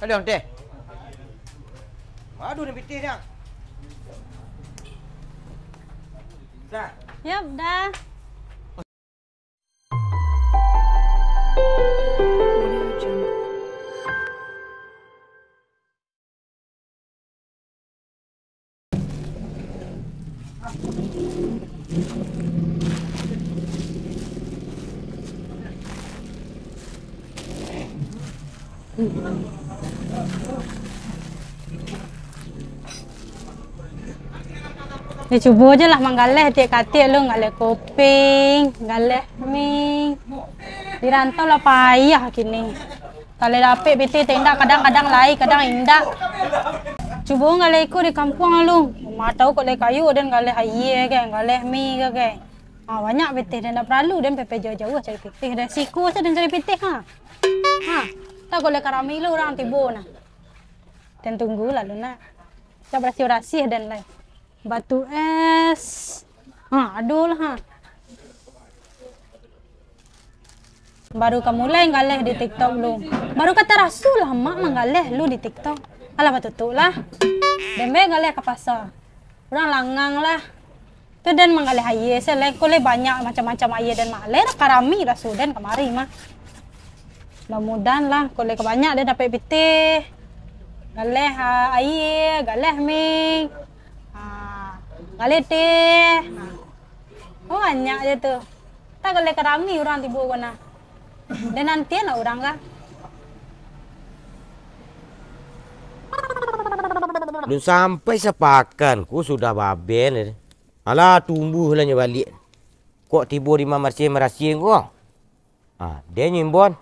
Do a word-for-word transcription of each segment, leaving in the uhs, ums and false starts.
Aduh, teh. Aduh, ni pitih dah. Dah. Yap, dah. Ya, cubo je lah manggaleh tiap katik lu, galeh koping, galeh mi. Di rantau lah payah kini. Kalau dapek pitih tu indak, kadang-kadang lai, kadang indak. Cubo galeh iko di kampuang lu. Rumah tau kok lai kayu, den galeh aia kan, galeh mi kan. Ha, banyak pitih, den ndak paralu den pai jauah-jauah cari pitih. Den siko se den cari pitih, ha. Ha, tak kok lai ka rami lu urang tibo nah. Den tunggu lah lu nak. Cak barasiah-barasiah den lai. Batu es. Ha, ado lah, ha. Baru ka mulai galeh di TikTok lu. Baru ka taraso lah mak manggaleh lu di TikTok. Alah, batutuik lah. Den be galeh ka pasa. Urang langang lah. Tu den manggaleh aia se lai, ko lai banyak macam-macam aia den manggaleh, ka rami raso den kamari mah. Mudah-mudahan lah, ko lai ka banyak den dapek pitih. Galeh, ah, aia, galeh mi. Ah, galeh teh. Oh, banyak je tu. Tak galeh ka rami urang tibo ko nah. Den nantian lah urang ka. Lun sampai sapakan, ku sudah baben. Alah, tumbuah lah nyo baliak. Kok tibo di mamarsiah-marsiah ko? Ah, den nyo imbon.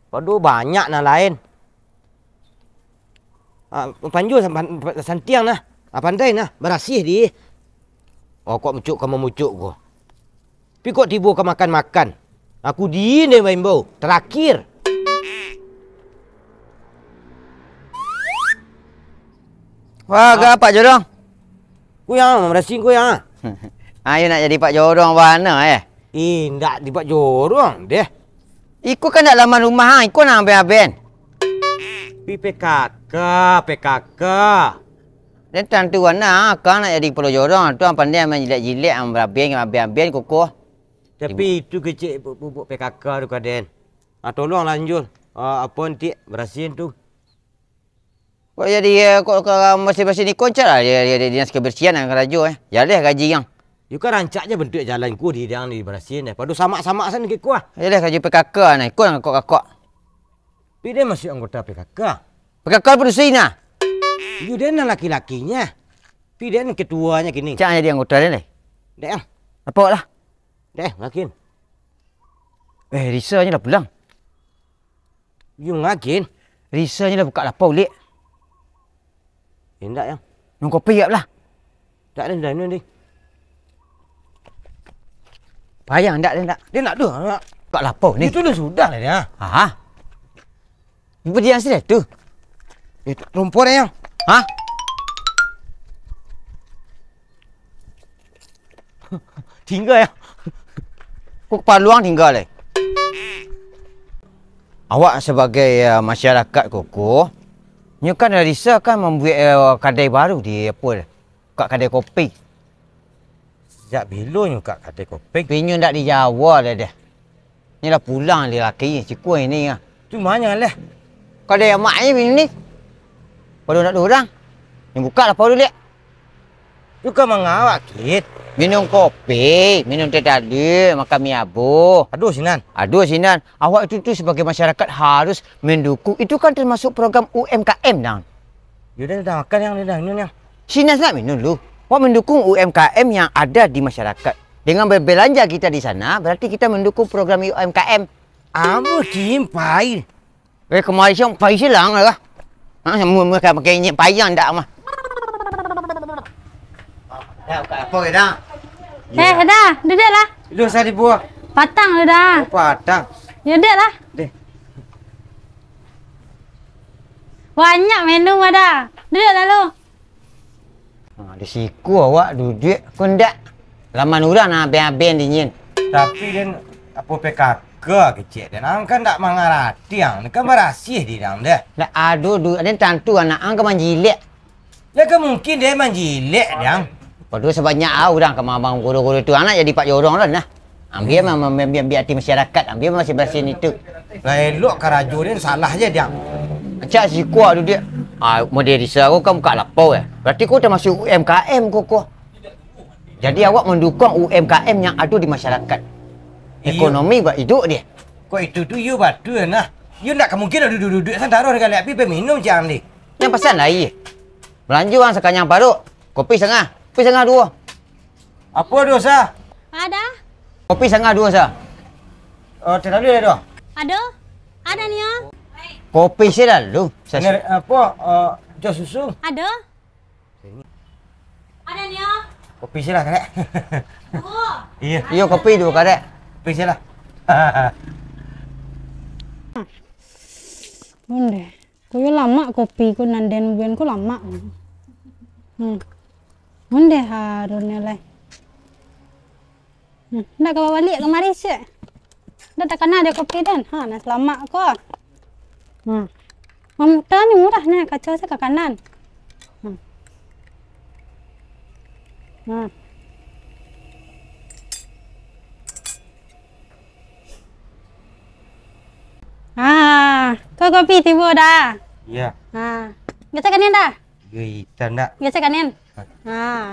Pado banyak nan lain. Ah, panjua san-, santiang nah. Ah, pandai nah, barasiah di. Oh, kok mucuk ka mamucuk ko. Pi kok tibo ka makan-makan. Aku diin deh maimbau. Terakhir. Wah, ah. Agak Pak Jorong. Ku yang, marasing ku yang. Ayo nak jadi Pak Jorong bana, eh? Ih, ndak di Pak Jorong deh. Iko kan ndak laman rumah, ah. Iko nang aben-aben. Pi P K K, P K K. Den tantu bana, ah, kang nak jadi kepala jorong, tu ang pandai main jilek-jilek, ang baraben, aben-aben, kukuh. Tapi itu kecek bu-, bu-, bu-, P K K tu ka den. Ah, tolonglah Anjul. Ah, apo nanti barasihin tu. Kok jadi, eh, kok ka barasiah-barasiah ni koncak lah, dia, dia, dia dinas kebersihan yang karajo, eh. Jaleh gaji yang. Yo kan rancak je bentuk jalan ko di, yang dibarasihin, eh. Pado samak-samak san kiko ah. Jaleh gaji P K K nah, iko yang kakok-kakok. Pi den masuak anggota P K K. P K K padusi nah. Iyo, den nan laki-lakinyo. Pi den ketuonyo kini. Cak jadi anggota den deh. Dek ah. Apo lah? Dek, ngakin. Eh, Risa nyo lah pulang. Yo ngakin. Risa nyo lah bukak lapau, Lek. Indak, yang. Minum kopi, Yap, lah. Tak ada, dah, minum, deh. Payah, ndak, ndak. Dia nak tu, nak. Bukak lapau ni. Itu dah sudah lah dia. Ha? Ibu dia asli tu. Eh, rumput yang. Ha? Tingga, ya. Kok paluang tingga, eh? Awak sabagai, eh, masyarakat kukuh, nyo kan Risa kan mambuek, eh, kadai baru di, apo, kat kadai kopi. Sajak bilo nyo kat kadai kopi? Tapi nyo ndak di Jawa lai deh. Nyo lah pulang di laki, sikua ini ah. Tu ma nyo lah? Kadai amak ni, ini. Pado ndak ado urang. Nyo bukak lapau dulu, Lek. Tu ka manga awak, Kit? Minum kopi, minum teh tarik, makan mi abuh. Aduh, sinan. Aduh, sinan. Awak itu tu sebagai masyarakat harus mendukung. Itu kan termasuk program U M K M, Dang. Yo dah, dah makan yang, dah, dah minum yang. Sinan nak minum lu. Awak mendukung U M K M yang ada di masyarakat. Dengan berbelanja kita di sana, berarti kita mendukung program U M K M. Amu kin pai. Eh, kamari siang pai silang lah. Ha, semua mereka pakai injek payah ndak mah. Dah, buka apa ke dah? Eh, dah, duduklah. Lu usah dibuah. Patang lu dah. Oh, patang. Ya, duduklah. Deh. Banyak minum ada. Duduklah lu. Ha, di siku awak duduak, ko ndak? Laman urang nan aben-aben dinyian. Tapi den, apo P K K Ka kecek den, ang kan ndak mangarati ang, kan barasiah di dang deh. Ndak ado duit, den tantu anak ang ka manjilek. Lah ka mungkin deh manjilek dang. Pado sabanyak ah urang ka mamang guru-guru tu, anak jadi pak jorong lah nah. Ambia ma-, ma-, ma-, ambiak ati masyarakat, ambia masih barasin itu. Lah elok karajo den salah je dang. Acak siko tu dia. Ah, model desa ko kan buka lapau ya. Berarti ko tamasuak U M K M ko ko. Jadi awak mandukuang U M K M yang ado di masyarakat. Iyo. Ekonomi buat iduik deh. Kok itu tu iyo batua nah. Iyo ndak ka mungkin duduak-duduak santaro di galak api paminum cang deh. Yang pasan lai. Balanjo ang sakanyang paruik. Kopi sangah. Kopi sangah duo. Apo duo sa? Ada. Kopi sangah duo sa. Oh, talalu ya doh. Ado. Ada nio. Kopi selalu. Sas- Ini apo? Eh, jos susu. Ado. Ada nio. Kopi sih lah, karek. Duo. Iya. Iyo, kopi duo, karek. Kopi sih lah. Onde. Ko yo lamak kopi ko nan den buek ko lamak. Hmm. Onde harunyo lai. Hmm, ndak ka babaliak kamari, Syek? Ndak takana dek kopi den. Ha, nan salamak ko. Hmm. Mam-, tani murah ne, kaco se ka kanan. Hmm. Hmm. Ah, ko kopi tibo dah. Iya. Ah. Biasa kanin dah? Yo, ita ndak. Biasa kanin? Ha. Ah.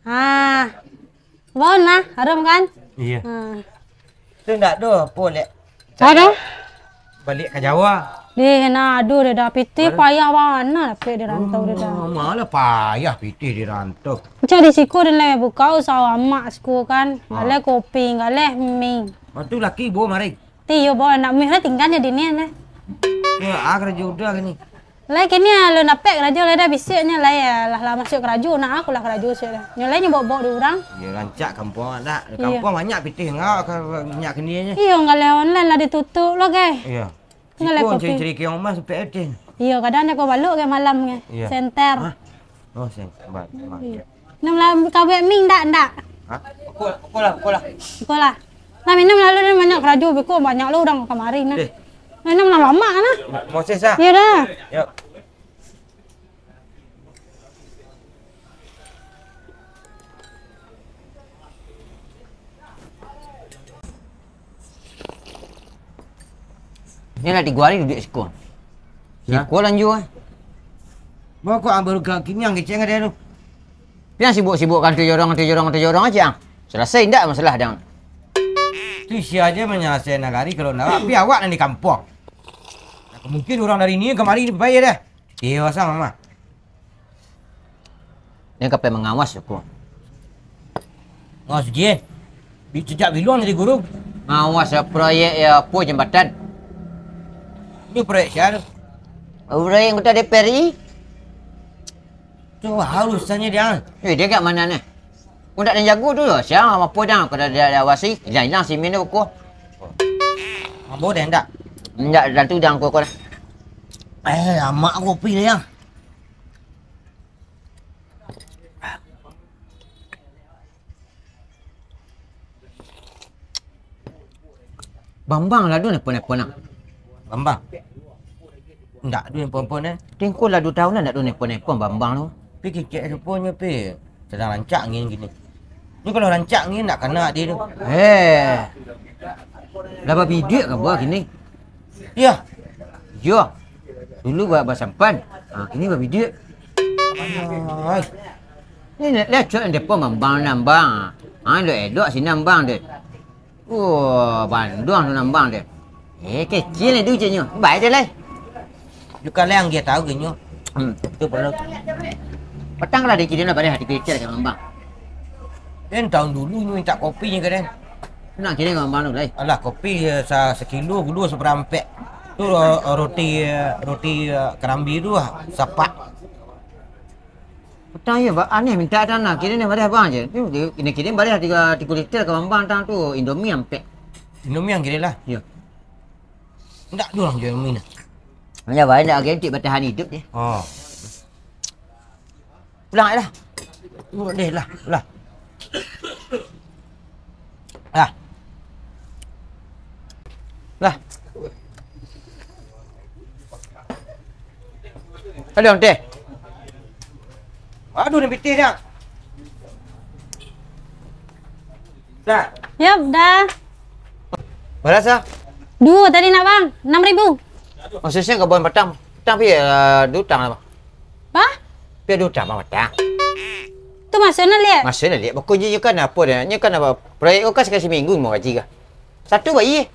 Ah. Bau nah, harum kan? Iya. Ah. Tu ndak doh, apo lek? Ada? Baliak ka Jawa. Deh, nah, aduh, deh, dah pitih payah bana dapek di rantau, deh, dah. Oh, malah payah pitih di rantau. Cari siko, deh, leh, buka usaha amak siko kan. Ah. Galeh kopi, galeh mi. Ah, tu laki bo mari. Ti, yo, bo, nak mi lah tinggal di ni, deh. Ya, ah, karajo udah kini. Lai kini alun dapek karajo lai dah, bisuaknyo lai, alah, lah masuak karajo, nah, aku lah karajo sudah. Nyo lai nyo baok-baok di urang. Iyo, rancak kampuang awak dak. Iyo. Kampuang banyak pitih ngau ka minyak kini nyo. Iyo, galeh online lah ditutup lo, gai. Iyo. Galeh siko kopi. Cari-cari kiong emas sampai etin. Iyo, kadang ado ko balok gai malam gai. Iyo. Senter. Hah? Oh, senter. Ba-, ba-, iyo. Nan lah kabuik mi ndak, ndak? Hah? Pukul, pukul lah, pukul lah. Pukul lah. Nah, minum lalu ni banyak karajo, beko banyak lo urang kamari nah. Deh. Minum lah lamak nah. Moses ah. Iyo dah. Yo. Ni lah tigo hari duduak siko. Ya. Siko lanjua. Baa kok ang baru ka kini ang kecek ngadai tu? Pian sibuk-sibuk kan tu jorong, tu jorong, tu jorong aja ang. Salasai indak masalah dang? Tu sia aja manyalasai nagari kalau ndak, tapi awak nan di kampuang. Mungkin urang dari ni kamari ni bae dah. Iyo, sama mah. Ni ka pai mangawas aku. Ngawas je. Bi-, sajak biluang jadi guru? Ngawas, ya, proyek, ya, apo jambatan. Ini proyek sia tu? Proyek anggota D P R I. Tu harus tanya dia. Eh, dia kat mana ni? Aku ndak ada jago tu, sia apo dah, kada dia awasi. Hilang-hilang simin tu aku. Mabok dah ndak? Ndak, dah tu dah aku, aku dah. Eh, lamak kopi dia. Bambang lah tu nelpon-nelpon nak. Bambang? Ndak tu nelpon-nelpon eh. Tingko lah dua tahun lah ndak tu nelpon-nelpon Bambang tu. Pi kikek ruponyo pi. Sadang rancak angin kini. Ni kalau rancak angin ndak kana dia tu. Eh. Lah babiduik ka buah kini. Iyo. Iyo. Dulu ba-, basampan. Ha, kini babiduik. Ai. Ni liek, liek cok nan depan mambang nambang. Ha, elok-elok sini nambang deh. Wah, banduang tu nambang deh. Eh, kecil ni duit ceknyo. Baik je lai. Juga lai anggia tahu genyo. Hmm. Tu perlu. Petang lah dikit lah, bareh dikit ka mambang. Den tahun dulu nyo minta kopi nyo ka den. Nak kini ka mambang tu lai. Alah, kopi, eh, sa-, sakilo, gulu saparampek. Tu ro-, roti, eh, roti, eh, karambi tu lah, sapak. Petang iyo, ba-, aneh minta tanah. Kini ni bareh abang je. Kini, kini bareh tigo, tigo liter ka mambang tang tu. Indomie ampek. Indomie ang kini lah. Iyo. Ndak ado urang jual Indomie nah. Hanya bae ndak agen tik batahan hidup je. Oh. Pulang lah. Pulang deh lah, lah. Lah. Dah. Aduh, teh. Aduh, ni pitih dah. Dah. Yap, dah. Bara, Sa? Duo tadi nak, Bang. Anam ribu. Maksudnyo kawan patang. Patang pi, eh, duo utang lah, Bang. Bah? Pi duo utang, Bang, patang. Tu maksudnyo liek? Maksudnyo liek. Pokoknyo nyo kan apo dah? Nyo kan apo? Proyek ko kan sakali saminggu mah gaji kah? Sabtu bayia.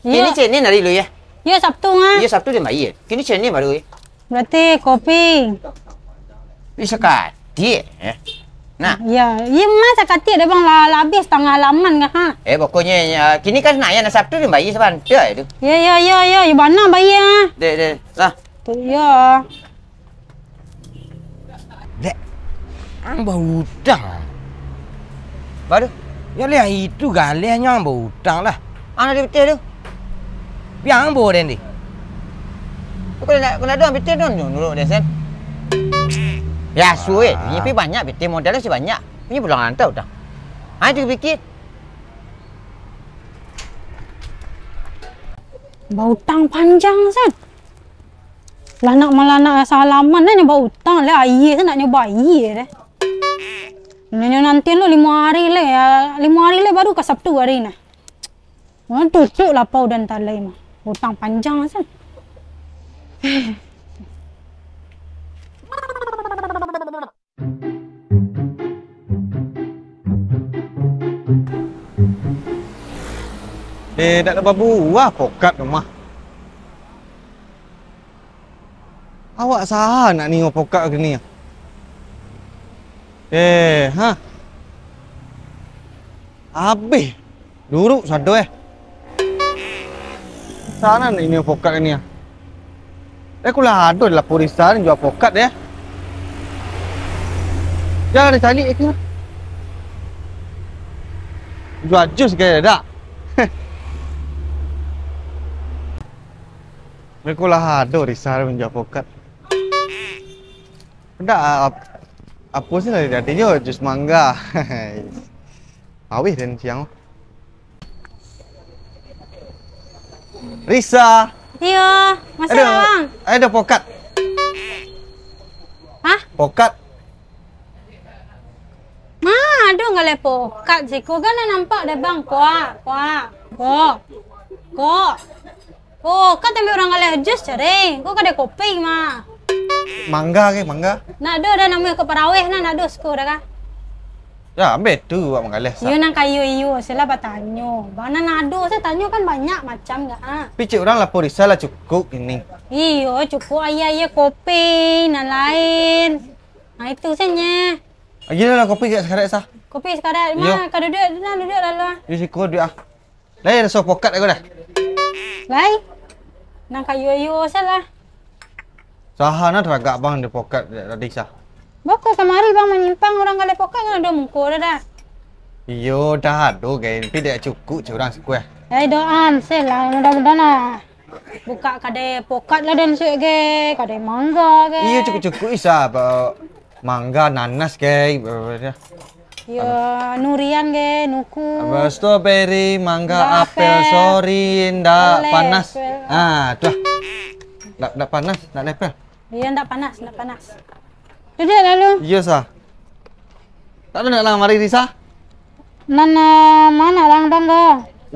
Iyo. Kini Senin hari lu, yo? Iyo, Sabtu mah. Iyo, Sabtu den bayia. Kini Senin baru, yo? Berarti kopi. Bisa katiak, yo? Nah. Iyo, iyo mah sakatiak deh, Bang, lah, lah abih satangah halaman kah, ha? Eh, pokoknyo, yo, kini kan Senayan, Sabtu den bayia sabantak tu. Iyo, iyo, iyo, iyo, iyo bana bayia. Dek, dek, lah. Tu, iyo. Dek, ang bautang. Baru? Yo lah itu galehnyo ang bautang lah. Ang ado pitih tu. Pi ang bao den di. Tu kalau nak, kalau ado ang pitih tu, nurut den sen. Biaso, eh. Nyipi banyak pitih, modal si banyak. Punyo pulang antau utang. Ha, tu pikir. Bautang panjang, San. Lah nak malanak salaman, nah nyo bautang, lah ayie, San, nak nyo bayie deh. Nyo nanti lo limo hari le, ya, limo hari le baru ka Sabtu hari nah. Wah, tutup lapau dan talai mah. Utang panjang, San. Eh, dak ado babuah pokat rumah. Awak saha nak ningo pokat kini? Eh, ha? Abih. Duruk sado, eh. Saha nak ningo pokat kini, ah. Eh, kulah ado lapor Risa ni jua pokat, eh. Jan dicaliak itu. Jua jus kayaknyo dak. Beko lah ado Risa manjua pokat. Ndak, ap-, apo sih lah jadi jo jus mangga. Awih den siang. Risa. Iyo, masak, Bang. Ado pokat. Hah? Pokat. Ma, ado galeh pokat siko, kan lah nampak deh, Bang. Kuak, kuak, kuak, kuak. Oh, kan tambah urang galeh jus cari. Ko kadai kopi mah. Mangga ke, mangga? Nak ado dah namuah ko paraweh nah, nak ado siko dah kah? Ya, ambe tu buat manggaleh sa. Iyo, nan kayo iyo, sila batanyo. Bang, nan ado, sa tanyo kan banyak macam gak, ah. Picik urang lapor Risa lah cukup ini. Iyo, cukup aia-aia kopi, nan lain. Nah, itu saja. Agilah lah kopi gak sakarat sa. Kopi sakarat, iyo. Mah, ka duduk, nah, duduk lalu, ah. Di siko duduk, ah. Lai raso pokat aku dah. Lai. Nan kayo-yo salah. Saha nan taragak bang di pokat tadi sah. Bako kamari bang manyimpang urang galeh pokat kan ado muko dah dah. Iyo dah ado gai, tapi dak cukup curang sikueh. Ai doan selah mudah-mudahan lah. Buka kadai pokat lah dan suik ge, kadai mangga ge. Iyo cukup-cukup isa apa mangga, nanas ge. Iyo, nurian ge, nuku. Apa, strawberry, mangga, apel, sorry, ndak panas. Ah, tu lah. Ndak, ndak panas, ndak lepel. Iyo, ndak panas, ndak panas. Duduk lalu. Iyo, sah. Tak ada nak lang mari, Risa? Nan, ah, mana lang dang ko?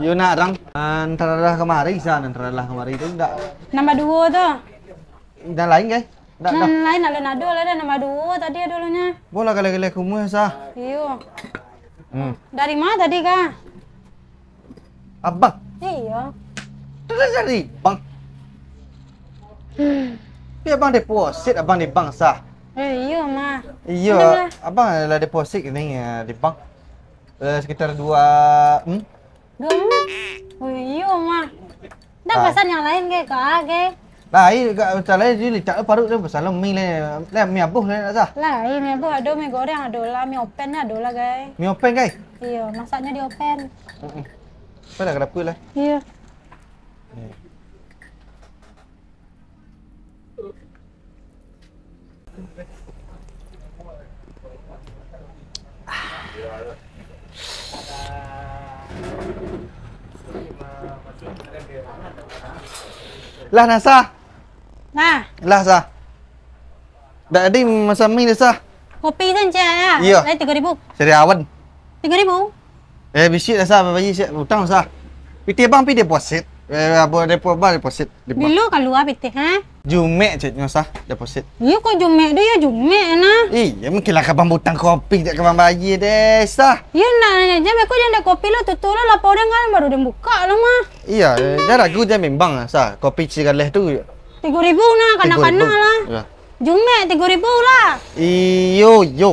Iyo, nak rang. Antara dah kemari, sah, antara dah kemari tu ndak. Nambah duo tu. Nan lain, kai? Ndak, ndak. Nan lain alun ado lah dah, nambah duo tadi ado alunnya. Bola galeh-galeh kumuh, sah. Iyo. Hmm. Dari ma tadi, kah? Abang? Iyo. Tu dah dari bank. Hmm. Tapi abang deposit abang di bank, sah? Eh, iyo, mah. Iyo, abang lah deposit ni, eh, di bank. Eh, sekitar dua, hmm? Duo menit. Oh, iyo, mah. Dah pasal yang lain ke, kah, ke? Lain, gak pasal lain, jadi licak paruik tu, pasal mi le, le, mi abuh le, nak sah? Lain, mi abuh ado, mi goreng ado lah, mi open ado lah, gai. Mi open, gai? Iyo, masaknya di open. Heeh. Apa dah, kenapa lah? Iyo. Lah, nah, Sa. Nah. Lah, Sa. Dak ado masan mi dah, Sa. Kopi sajo, ya? Iyo. Lai tigo ribu. Sariawan. Tigo ribu? Eh, bisuak dah, Sa, babayia, Sa. Utang, Sa. Pitih abang pi deposit. Eh, apo depo-, abang deposit. Bilo kalua pitih, ha? Jumek ceknyo, Sa, deposit. Iyo, kok jumek tu, yo jumek, nah. Iyo, mungkin lah ka abang bautang kopi, dak ka abang bayia deh, Sa. Iyo, ndak, ndak, jan, beko jan dak kopi lo, tutuik lo, lapau den kan baru den bukak lo mah. Iyo, eh, jan ragu, jan bimbang, Sa. Kopi cigaleh tu. Tigo ribu nah, kanak-kanak lah. Tigo ribu. Iyo. Jumek tigo ribu lah. Iyo, iyo.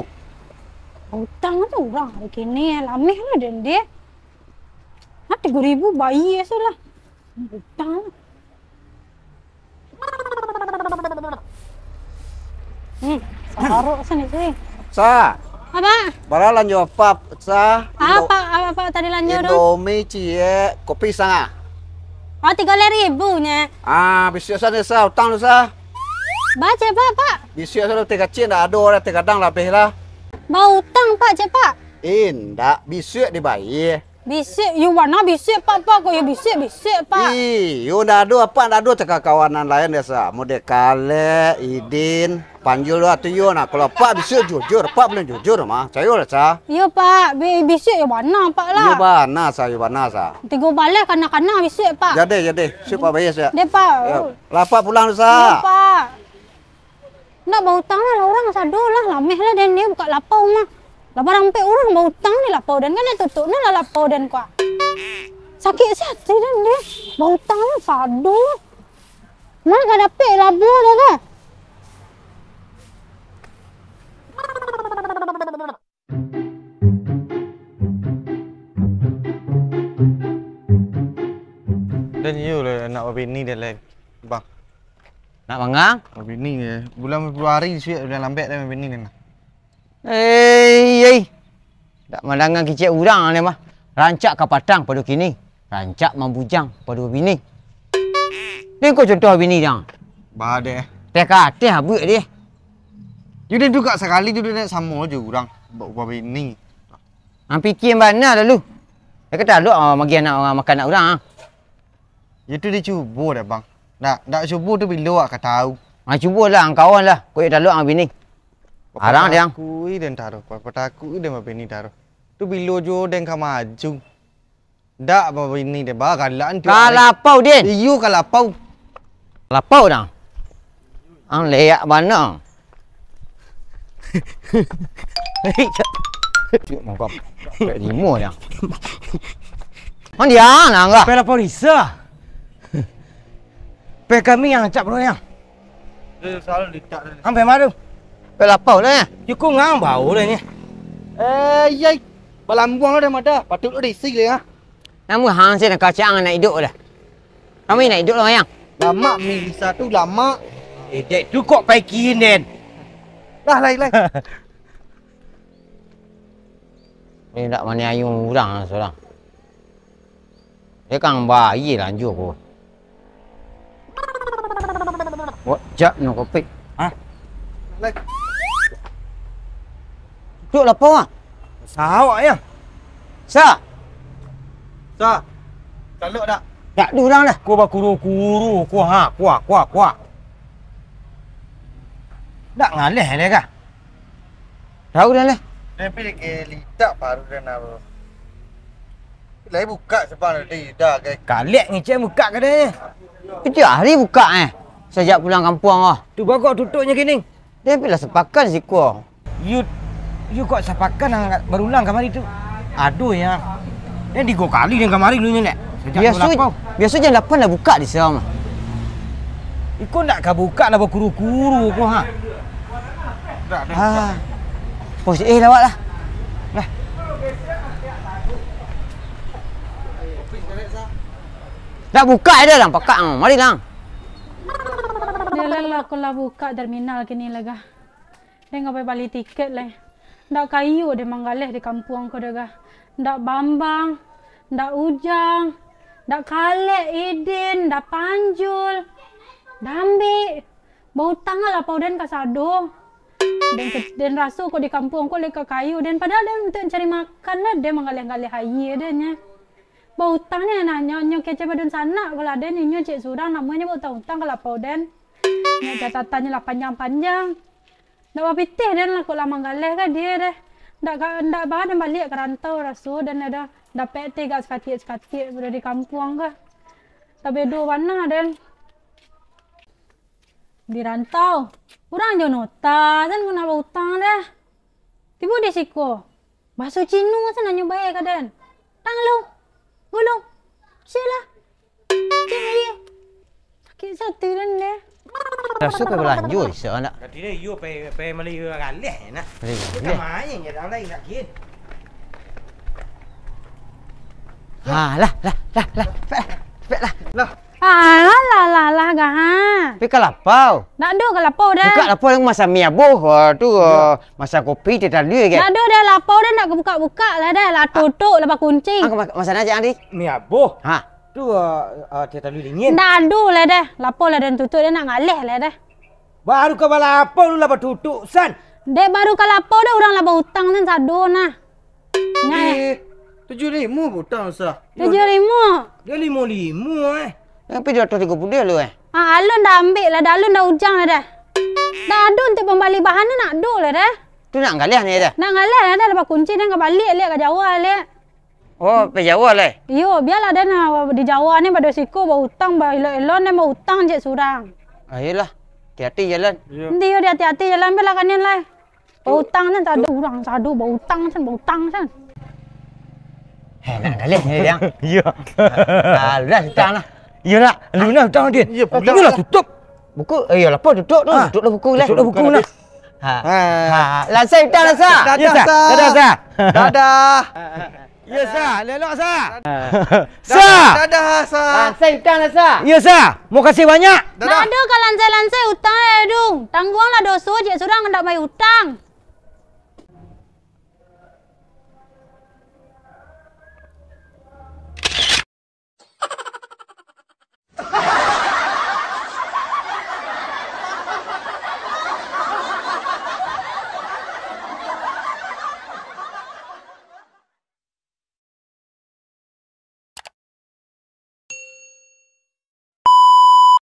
Utang tu urang hari kini, lameh lah den deh. Nah, tigo ribu bayia se lah. Utang. Hmm, sarok sini, sini. Sa. Apa? Bara lanjo apo, Sa? Apa, apa, apa tadi lanjo tu? Indomie ciek, kopi sangah. Oh, tigo ribu nyo. Ah, bisuak sajo, Sa, utang tu, Sa. Ba, cek, Pak, Pak. Bisuak sajo, teh kacik ndak ado, teh gadang lah abih lah. Bautang, Pak, cek, Pak. Indak, bisuak dibayia. Bisuak, yo bana bisuak, Pak, Pak, kok yo bisuak, bisuak, Pak. Iyo, ndak ado, apak ndak ado cakak kawan nan lain deh, Sa. Model Kalek, Idin, Panjul tu, atau iyo nah. Kalau apak bisuak jujur, apak paling jujur mah. Cayolah, Sa. Iyo, Pak, bi-, bisuak yo bana, Pak, lah. Iyo bana, Sa, iyo bana, Sa. Tigo baleh kanak-kanak bisuak, Pak. Jadi, jadi. Suik, Pak, bayia, Sa. Deh, Pak. Yo. Lah, apak pulang dulu, Sa. Iyo, Pak. Ndak bautang lah, lah urang sado lah, lameh lah den deh bukak lapau mah. Lah barang pek urang bautang di lapau den, kan den tutuik nah lah lapau den ko. Sakik se ati den deh, bautang lah sado. Mah ka dapek labo dah lah. Den iyo lah nak babini den lai, Bang. Nak mangang? Babini je. Bulan Februari sudah, udah lambek dah babini den lah. Ei, ei. Dak mandanga kicek urang ni mah. Rancak kapatang pado kini, rancak mambujang pado babini. Ni ko contoh babini dang. Ba deh. Teh ka ateh abuak deh. Yo den tu kak sakali tu den samo jo urang ba-, babini. Ang pikia bana lalu. Dak ka talok, ah, magi anak urang makan anak urang, ah. Yo tu dicubo dah, Bang. Ndak, ndak cubo tu bilo awak ka tahu. Ah, cubolah, ang kawan lah. Kok yo talok ang bini. Arang, Diang. Patakuik den taruh, pa-, patakuik den babini taruh. Tu bilo juo den ka maju. Ndak babini den, ba galak tu. Ka lapau den. Iyo, ka lapau. Lapau dah. Ang leak bana. Cuk, mangkok. Kayak limo dah. Mandiang lah, enggak. Pela polisi. Pe kami yang acap bro yang. Ampe malu. Pe lapau lah ya. Cukup ngang bau dah ni. Eh, iya. Balambuang dah mada. Patut lu diisi lah ya. Namun hang saya nak kacang nak hidup lah. Kami nak hidup lah, Mayang. Lamak mi bisa tu lamak. Eh, dek tu kok paikin den. Lah, lai, lai. Ni ndak maniayo urang lah surang. Dia kan bayi lanjur ko. Wak jak no kopik. Hah? Lai. Duduk lapau ah. Sawak ya. Sa. Sa. Talok dak? Dak durang dah. Ko bakuru-kuru ko ha, kuah, kuah, kuah. Dak ngaleh leh kah? Tahu dah lah. Tapi lagi litak baru dah nak. Lai bukak sebang tadi dah, guys. Kalek ngecek bukak kadai. Itu hari bukak eh. Sajak pulang kampuang ah. Tu bagok tutupnya kini. Dia pilih sepakan siko. Yu, yu kok sapakan ang barulang kamari tu? Aduh ya. Dia tigo kali dia kamari dulu nyo nak. Sejak biaso, pukul lapan. Biaso jam lapan lah buka di sini mah. Iko ndak ka buka lah bakuru-kuru ko ha. Dah, dah. Ah. Pos eh lawak lah. Lah. Dak buka dah lang pakak ang. Mari lang. Dia lah lah ko lah buka terminal kini lah gah. Den ka pai bali tiket lai. Ndak kayo den manggaleh di kampuang ko doh gah. Ndak Bambang, ndak Ujang, ndak Kalek, Idin, ndak Panjul, ndak Ambik. Bautang lah lapau den kasado. Den ke-, den raso kok di kampuang ko lai ka kayo den. Padahal den untuak cari makan lah den manggaleh-galeh aia den nyo. Bautang ni nah, nyo, nyo kecek badunsanak ko lah, den. Inyo ciek surang, namuah nyo bautang-utang ka lapau, den. Nyo catatannyo lah panjang-panjang. Ndak bapitih, den, lah kok lah manggaleh ka dia deh. Ndak ka, ndak baa den baliak ka rantau raso, den, ado dapek teh gak sakatiak-sakatiak dari kampuang ka. Tabedo bana, den. Di rantau, urang jo nota, den, kena bautang deh. Tibo di siko, baso Cino, den, nanyo bae ka den. Tang lu, gulung, silah. Sakik ati den deh. Raso ka balanjo isak nak. Tadi deh, iyo, pe, pe mali galeh, nah. Mali galeh. Main je, dah lain nak kin. Ha, lah, lah, lah, lah. Pek lah, pek lah. Lah. Alah, lah, lah, lah, gaha. Pai ka lapau. Ndak ado ka lapau deh. Buka lapau, nan masak mi aboh, ah, tu, ah, masak kopi, teh talua, kan? Ndak ado deh lapau deh, ndak ka bukak-bukak lah deh, lah tutuik, lah bakunci. Ah, ma-, masak aja, Andi. Mi aboh. Ha. Tu, ah, ah, teh talua dingin. Ndak ado lah deh, lapau lah den tutuik deh, ndak ngaleh lah deh. Baru ka balapau tu lah batutuik, san. Dek baru ka lapau deh, urang lah bautang, san, sado nah. Nah, eh. Tujuah limo bautang, Sa. Tujuah limo? Dia limo limo, eh. Tapi dua ratus tiga puluh dia lu, eh. Ah, alun dah ambiak lah, dah alun dah ujang lah dah. Dah ado untuak pambali bahan tu, ndak ado lah dah. Tu nak ngaleh ni dah. Nak ngaleh lah dah, lah bakunci dah, ka baliak liak ka Jawa liak. Oh, ka Jawa lai? Iyo, bialah den, ah, di Jawa ni bado siko bautang, baelok-elok den bautang ciek surang. Ayolah, hati-hati jalan. Iyo. Enti iyo di hati-hati jalan, bialah kanian lai. Bautang san sado, urang sado bautang san, bautang san. Heh, nak daleh ni, Dang. Iyo. Ah, lu dah utang lah. Iyo nak, lu nak utang, Din. Iyo, pulang lah. Tutup. Buku, eh, iyo, lapau tutup tu. Ah. Tutup lah buku lah. Tutup lah buku lah. Ha. Ha. Ha. Lansai utang lah, Sa. Dadah, Sa. Dadah, Sa. Dadah. Iyo, Sa. Lelok, Sa. Sa. Dadah, Sa. Lansai utang lah, Sa. Iyo, Sa. Makasih banyak. Dadah. Ndak ado ka lansai-lansai utang, eh, Dung. Tangguanglah doso, ciek surang ndak bayar utang.